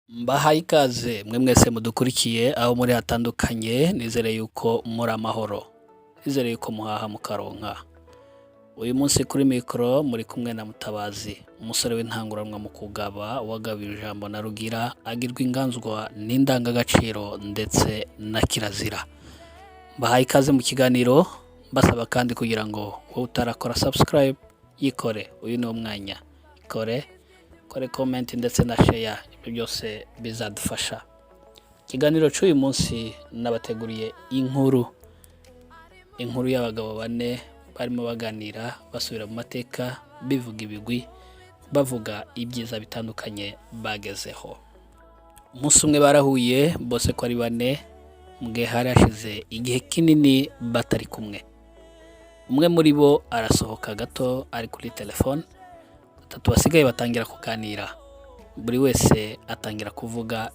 Mbahaye ikaze mwe mwese mudukurikiye aho muri hatandukanye, nizere yuko muri amahoro, nizere yuko muhaha mukaronka. Uyu munsi kuri mikoro muri kumwe na Mutabazi, umusore w'intanguranwa mu kugaba, wagabiwe ijambo na Rugira, agirwa inganzwa n'indangagaciro ndetse na kirazira. Mbahaye ikaze mu kiganiro, mbasaba kandi kugira ngo wowe utarakora subscribe yikore, uyu ni wo mwanya, ikore, kore comment ndetse na share, ibyo byose bizadufasha. Ikiganiro cy'uyu munsi nabateguriye inkuru y'abagabo bane barimo baganira, basubira mu mateka, bivuga ibigwi, bavuga ibyiza bitandukanye bagezeho. Umunsi umwe barahuye bose ko ari bane, mu gihe hari hashize igihe kinini batari kumwe. Umwe muri bo arasohoka gato ari kuri telefone, batatu basigaye batangira kuganira. Buri wese atangira kuvuga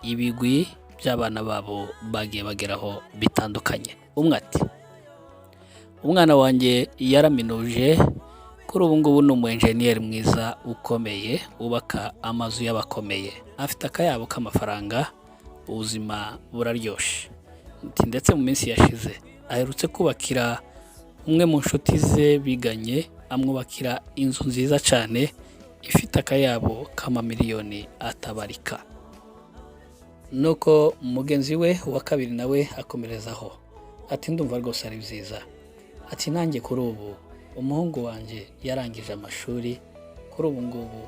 ibigwi by'abana babo bagiye bageraho bitandukanye. Umwe ati: "Umwana wanjye yaraminuje, kuri ubu ngubu ni umu enjeniyeri mwiza ukomeye, wubaka amazu y'abakomeye, afite akayabo k'amafaranga, ubuzima buraryoshe." Ati: "Ndetse mu minsi yashize aherutse kubakira umwe mu nshuti ze biganye, amwubakira inzu nziza cyane ifite akayabo k'amamiliyoni atabarika." Nuko mugenzi we wa kabiri nawe akomerezaho ati: "Ndumva rwose ari byiza." Ati: "Nanjye kuri ubu umuhungu wanjye yarangije amashuri, kuri ubu ngubu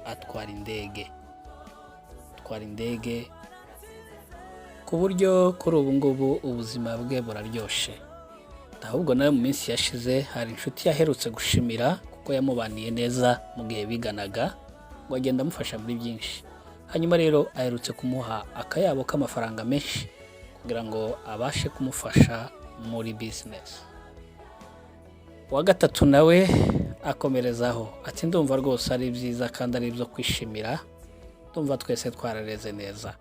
atwara indege, atwara indege ku buryo kuri ubu ngubu ubuzima bwe buraryoshe." Ahubwo nawe mu minsi yashize hari inshuti yaherutse gushimira kuko yamubaniye neza mu gihe biganaga, ngo agenda amufasha muri byinshi. Hanyuma rero aherutse kumuha akayabo k'amafaranga menshi kugira ngo abashe kumufasha muri bizinesi. Uwa gatatu nawe akomerezaho ati: "Ndumva rwose ari byiza kandi ari ibyo kwishimira, ndumva twese twarareze neza.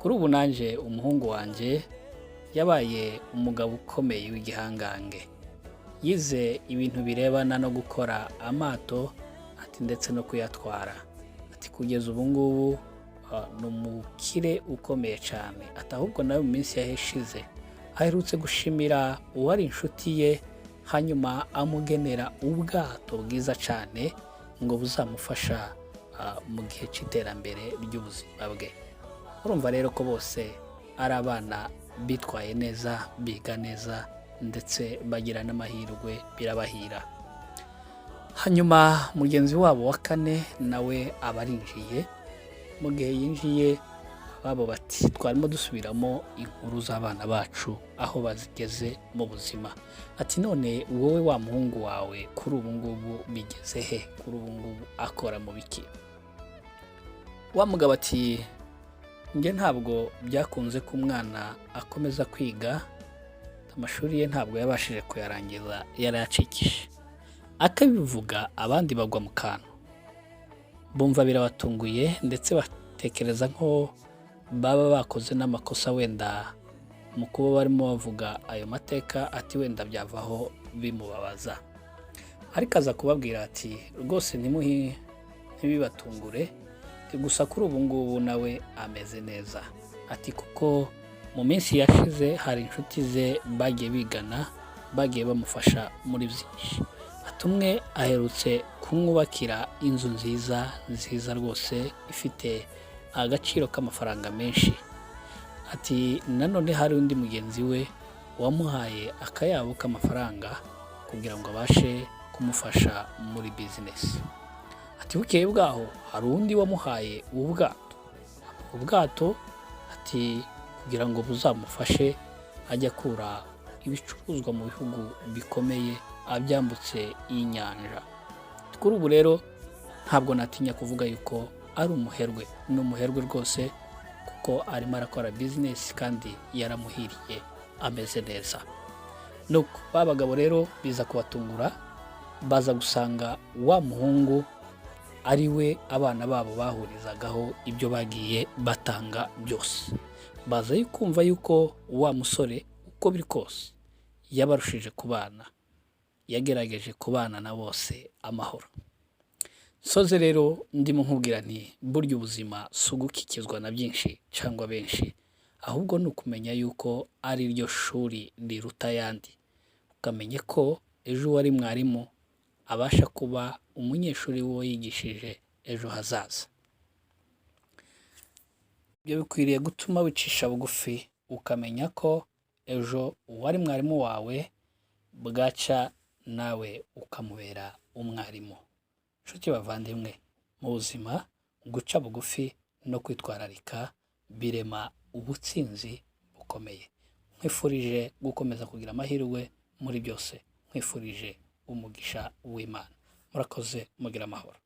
Kuri ubu nanjye umuhungu wanjye yabaye umugabo ukomeye w'igihangange, yize ibintu birebana no gukora amato," ati, "ndetse no kuyatwara." Ati: "Kugeza ubu ngubu ni umukire ukomeye cyane." Ati: "Ahubwo nawe mu minsi yashize aherutse gushimira uwari inshuti ye, hanyuma amugenera ubwato bwiza cyane ngo buzamufasha mu gihe cy'iterambere ry'ubuzima bwe." Urumva rero ko bose ari abana bitwaye neza, biga neza, ndetse bagira n'amahirwe, birabahira. Hanyuma mugenzi wabo wa kane nawe aba arinjiye. Mu gihe yinjiye, ababo bati: "Twarimo dusubiramo inkuru z'abana bacu aho bazigeze mu buzima." Ati: "None wowe wa muhungu wawe kuri ubu ngubu bigeze he? Kuri ubu ngubu akora mu biki?" Wa mugabo ati: "Njye ntabwo byakunze ko umwana akomeza kwiga, amashuri ye ntabwo yabashije kuyarangiza, yarayacikije." Akabivuga, abandi bagwa mu kantu, bumva birabatunguye, ndetse batekereza nko baba bakoze n'amakosa wenda mu kuba barimo bavuga ayo mateka, ati wenda byavaho bimubabaza. Ariko aza kubabwira ati: "Rwose ntibibatungure, gusa kuri ubu ngubu nawe ameze neza." Ati: "Kuko mu minsi yashize hari inshuti ze bagiye bigana, bagiye bamufasha muri byinshi." Ati: "Umwe aherutse kumwubakira inzu nziza nziza rwose ifite agaciro k'amafaranga menshi. Ati: "Nanone hari undi mugenzi we wamuhaye akayabo k'amafaranga kugira ngo abashe kumufasha muri bizinesi." Ati: "Bukeye bwaho hari undi wamuhaye ubwato, ubwato," ati, "kugira ngo buzamufashe ajye akura ibicuruzwa mu bihugu bikomeye abyambutse inyanja. Kuri ubu rero ntabwo natinya kuvuga yuko ari umuherwe, ni umuherwe rwose, kuko arimo arakora bizinesi kandi yaramuhiriye, ameze neza." Nuko ba bagabo rero biza kubatungura, baza gusanga wa muhungu ari we abana babo bahurizagaho ibyo bagiye batanga byose. Baza kumva yuko wa musore uko biri kose yabarushije kubana, yagerageje kubana na bose amahoro. Soze rero ndimo nkubwira nti burya ubuzima si ugukikizwa na byinshi cyangwa benshi, ahubwo ni ukumenya yuko ari ryo shuri riruta ayandi, ukamenya ko ejo uwari mwarimu abasha kuba umunyeshuri w'uwo yigishije ejo hazaza. Ibyo bikwiriye gutuma wicisha bugufi, ukamenya ko ejo uwari mwarimu wawe bwacya nawe ukamubera umwarimu. Nshuti bavandimwe, mu buzima guca bugufi no kwitwararika birema ubutsinzi bukomeye. Nkwifurije gukomeza kugira amahirwe muri byose, nkwifurije umugisha w'Imana. Murakoze, mugire amahoro.